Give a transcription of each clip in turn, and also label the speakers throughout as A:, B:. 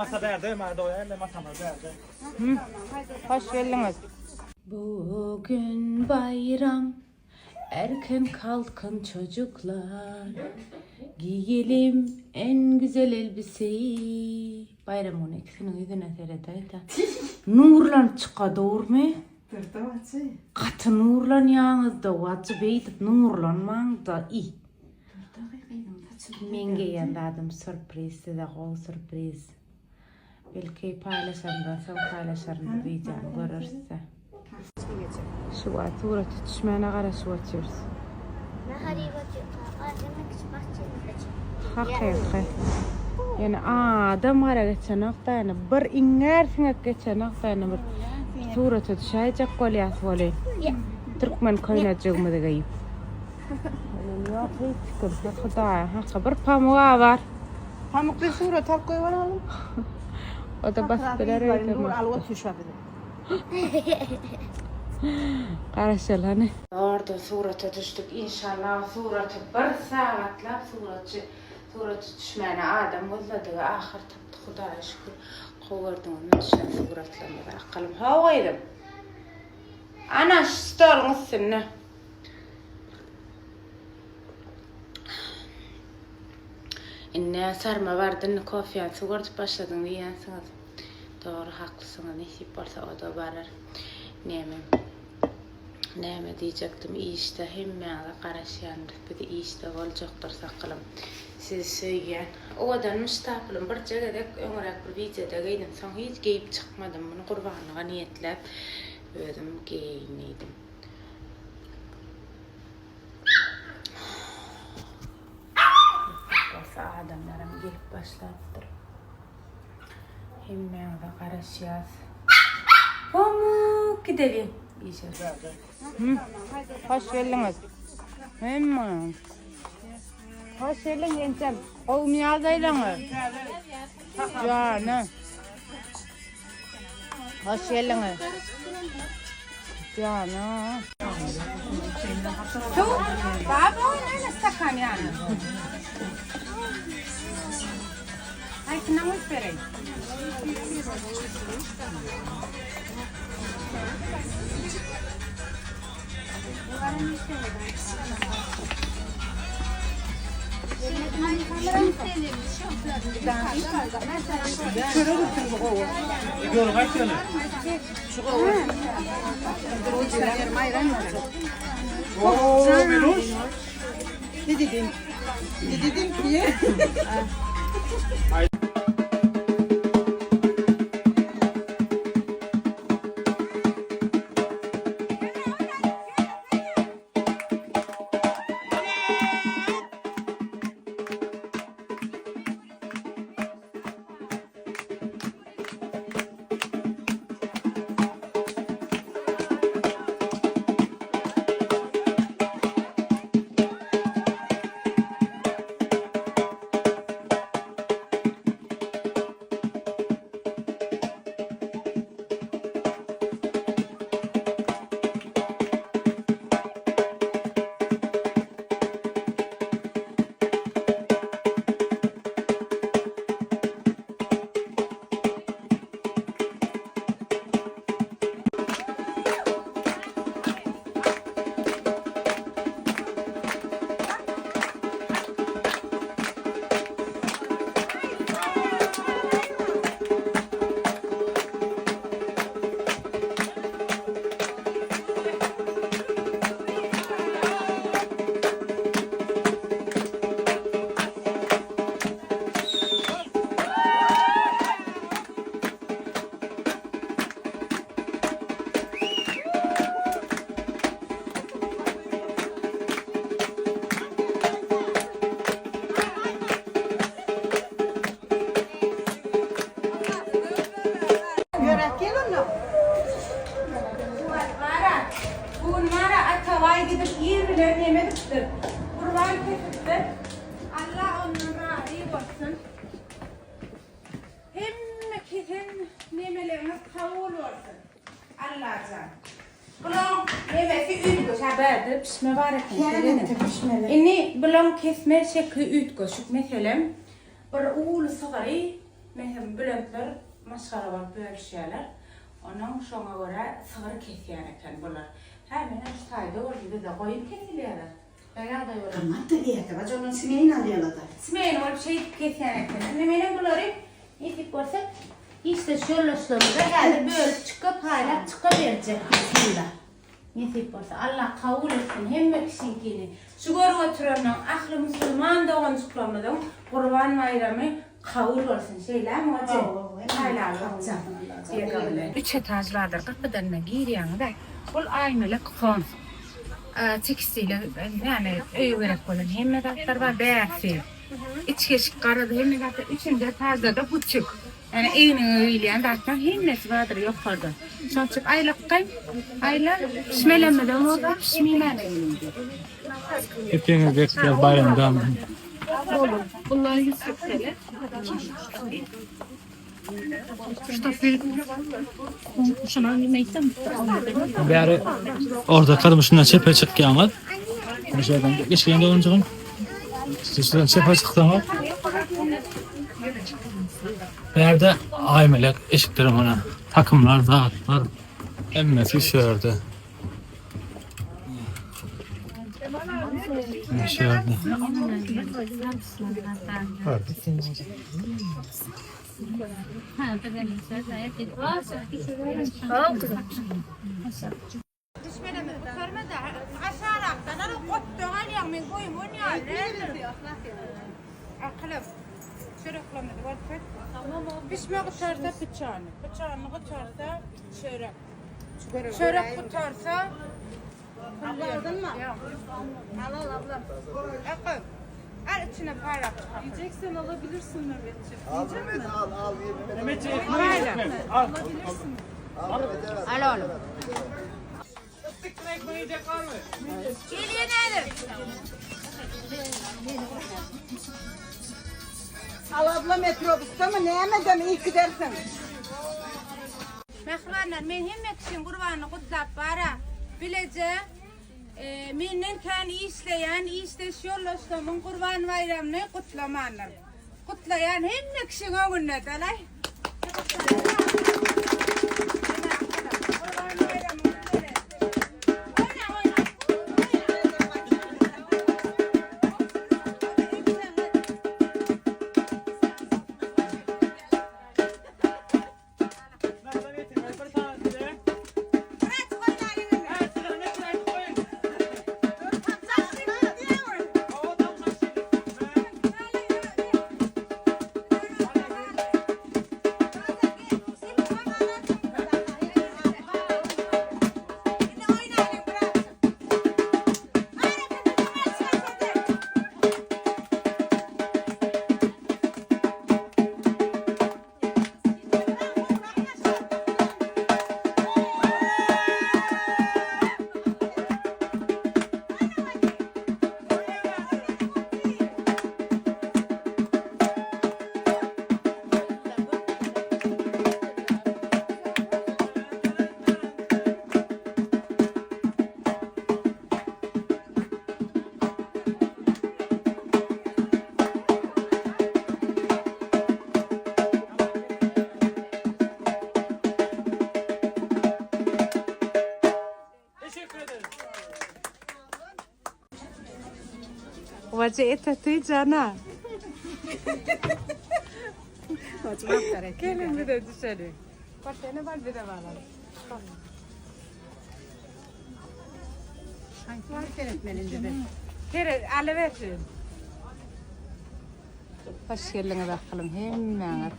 A: Masa bärde, maňa doýaýyn-da, masamyz bärde.
B: Hoş geldiňiz. Bugün bayram erken kalkın çocuklar Giyelim en güzel elbiseyi Bayram güni ikisiniň ýüzüne seredäýdä. Nurlanyp çyka dogrumy?
C: Durdy wajy.
B: Gaty nurlanýaňyzda wajy beýdip nurlanmaňda i. Meň geýen zadym sürpriz size gowy sürpriz. Belki paýlaşandan soň paýlaşaryn bu wideony görersizä. Şu wagt surata düşmäne garaşyp otyrys.
D: Nahar iýip otyrka hemen kiçi bahçemizde çykdy.
B: Hakyky. Ýöne adam gara geçenok-da ýöne bir iňňär siňek geçenok-da ýöne bir surata düşäýjek bolýas welin. Türkmen köýnejigimizi geýip. Ýok hiç kimse Hudaýyň haky bir pamyga bar.
C: Pamyk bir surat alyp goýber oglum.
B: O da basyp biler öýdemok.
C: Dur alyp otur şu bizi.
B: Garaşaly hany. Zordan surata düşdük inşallah suraty bir sagatlap suratçy surata düşmäne adam gözledik ahyr tapdyk Hudaýa şükür gowy gördüňizmi düşen suratlarymyzy akylym haw gyzym ana şu stoluň üstünde. Indi sarma bardy indi kofýany suwardyp başladyň diýýänsiňiz. Dogry haklysyňyz nesip bolsa oda barar. Näme näme diýjekdim işde hemmäňize garaşýandyrys biz işde boljakdyrys akylym. Sizi söýýän. Owadanmyş tapylym birje gezek öňräk bir wideoda geýdim soň hiç geýip çykmadym muny gurbanlyga niýetläp özüm geýeýin diýdim. Bolsa adamlaram gelip başlapdyr. Hemmäňize garaşýas. Pamuk gideliň işe. Hoş geldiňiz. Hemmäňiz. Hoş geldiň ençem. Gowumy ýagdaýlaryňyz? Jana. Hoş geldiňiz. Jana. Su, baba oýnaýyn stakan ýany. Haýsyna guýup bereýin?
C: Ne dedin? Ne dedim ki? Yörek gel onu.
B: Bara, bu gün bara Atabaý gidip ir bilen neme edipdir? Gurban kesipdir. Allah ondan razy bolsun. Hemme kesen nemeleriňiz kabul bolsun. Allajan. Bulaň nemesi üýtgeşik. Bärde pişme bar eken.
C: Känetde pişmeli.
B: Indi bulaň kesme şekli üýtgeşik. Meselem, bir uly sygyry. Meselem, Bülentler maşgala bolup bölüşýärler. Onuň şoňa görä sygyr kesýän eken bular. Hä, menem şu taýda gördüm, bizde goýun kesilýärler. Ýa ýagdaý bolan.
C: Gymmat-da diýýärdi, bajy ondan smeýin alýarlar-da.
B: Smeýin bolup şeýdip kesýän ekenler. Indi menem bulary nesip bolsa işdeş ýoldaşlarymyza häzir bölüp çyka paýlap çyka berjek bismillah. Nesip bolsa Allah kabul etsin hemme kişiňkini. Şu görüp oturanyň ahli musulman doganjyklarymyzyň gurban baýramy kabul bolsun şeýlämi hoja? Paýlaly Üç etaž bardyr gapydan girýäňiz bul Aýmelek home tekstile näme öýe gerek bolan hemme zatlar bar bärsi içki eşik garaz hemme zatlar üçünji etažda-da butik. Ýöne egniňe geýilýän zatlaň hemmesi bardyr ýokarda. Şoň üçin aýlakgaý, aýla, pişmelemizem bolsa pişmeýmäne gelindi.
A: Hepiniz bekler baýramdan.
E: Olur. Bunlar 140 TL.
A: Bäri orta karmyşyndan çepe çykýaňyz. Şeýden geçýän doganjygym. Şuradan çepe çyksaňyz. Bärde Aýmelek eşikleri mana takymlar, zatlar hemmesi şu ýerde. Şu ýerde.
B: Düşmenimiz gutarmady. Aşarakdan ala gotda galýaň meň boýum on ýaly däldir. Akylym. Çöreklerimizi görkezip. Pişme gutarsa pyçany. Pyçany gutarsa çörek. Çörek gutarsa
C: Abla aldynmy? Al al abla.
B: Akıl. Al içine paýlap çykar.
E: Yiyeceksen alabilirsin Mehmetciğim.
F: Al Mehmet al al.
A: Mehmetciğim ekmeği al.
E: Alabilirsin.
F: Al Mehmet evet.
B: Al oğlum. Gelýän häzir.
C: Al abla metrobusda mı näme mi iyi gidersin.
B: Mähribanlar, men hemme kişiň gurbanyny gutlap bara. Bileje e, menden kän işleýän işdeş ýoldaşlarymyň gurban baýramyny gutlamandyr. Gutlaýan hemme kişiň öňünde dalaý. Gurban baýramyny Oýna, oýna.
A: Teşekkür ederim.
B: Waje etaty jana. Gelin bir de düşelim. Bak var bir de var. Seret, alybersin. Hoş geldiňiz akylym hemmäňiz.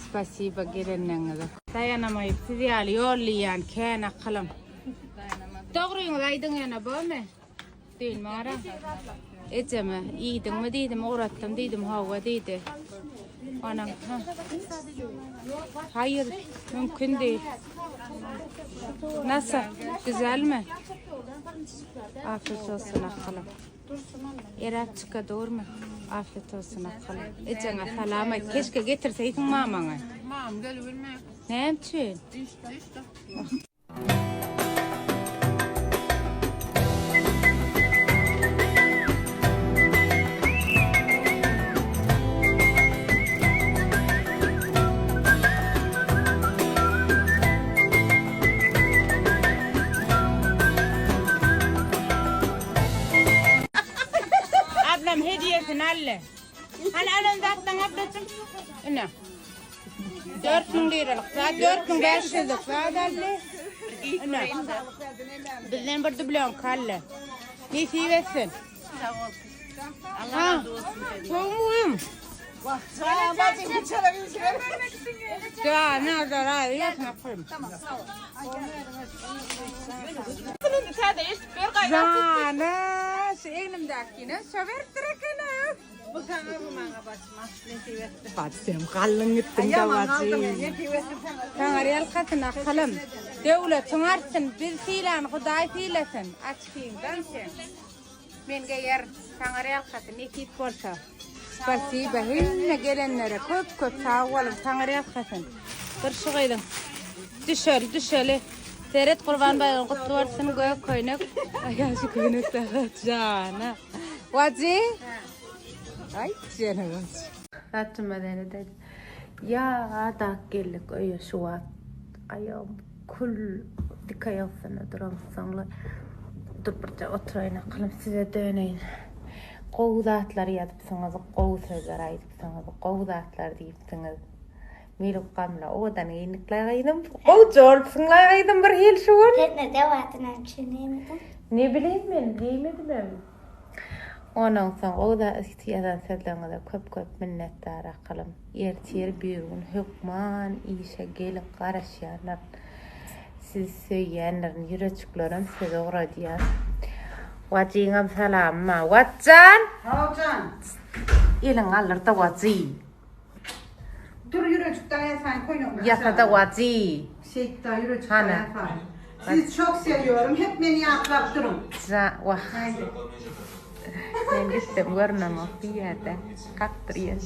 B: Spasiba gelenleriňize. Daýanamaýyp siz ýaly ýollaýan kän akylym. Dogryňyz aýdyň ýene bolmy? Düýn mara. Ejeme, iýdiňmi diýdim, uğratdym diýdim, hawa diýdi. Onuň, ha. Hayır, mümkün değil. Nasıl? Güzel mi? Afiyet olsun akylym. Erap çyka durma. Afiyet olsun akylym. Ejene salam aýt. Keşke getirseýdiň mamaňy.
E: Mam gel bilme.
B: Näme üçin?
E: İşte işte.
B: 4000 liralyk zat, 4500-lük zat aldy. Ine. Bizden bir dublon kaldy. Nesip etsin.
E: Sağ ol. Allah
B: Ha.
E: razı olsun.
B: Soğumuyum.
C: Vah bacım bir çare bir şey.
B: Ya ne zarar yapma koyayım. Jana, şu egnimdäkini şöbertdir ekeni.
E: Bu sana bu bana başıma. Nesip etti.
B: Batsem gallyn gittin
C: Yaman aldım. Nesip etsin sana.
B: Taňar ýalkasyn akalym. Döwletiň artsyn, biz sylan Hudaý sylasyn. Açkyňdan sen. Men geýer taňar ýalkasyn nesip bolsa. Spasiba hemme gelenlere köp köp sag boluň taňar ýalkasyn. Bir şu gyzyň. Düşeli düşeli. Seret Gurban baýramyň gutly bolsun gök köýnek. Aý şu köýnek dagy jana. Wajy. Ay jana wajy. Zatym dedi. Ya dak geldik öýe şu wagt. Aýagym kül dik aýagsyna duramsoňlar. Dur birje oturaýyn akylym size döneýin. Gowy zatlar ýazypsyňyz, gowy sözler aýdypsyňyz, gowy zatlar diýipsiňiz. Meluk gamla owadan geýinlikler gyýdym. Gowy jolupsyňlar gyýdym bir hil şu gün.
D: Sen ne devatın için neymedin?
B: Ne bileyim men, diýmedim hem. Ondan soň o da ýazan sözleriňize köp köp minnetdar akylym. Ertir bir gün hökman işe gelip garaşýarlar. Sizi söýýänlerin ýüreçiklerim size ugradýar. Wajyňam salamma. Watjan!
C: Havcan.
B: Elin aldyr da wajy.
C: Dur yürücükten yasan koyun.
B: Ýasada wajy.
C: Şeyda yürücükten
B: Hani?
C: yasan. Sizi çok seviyorum. Hep beni yatlap durun.
B: Ja, wah.
C: Haydi.
B: Men gitsem görünemok bir ýerde. Kakdyrýan.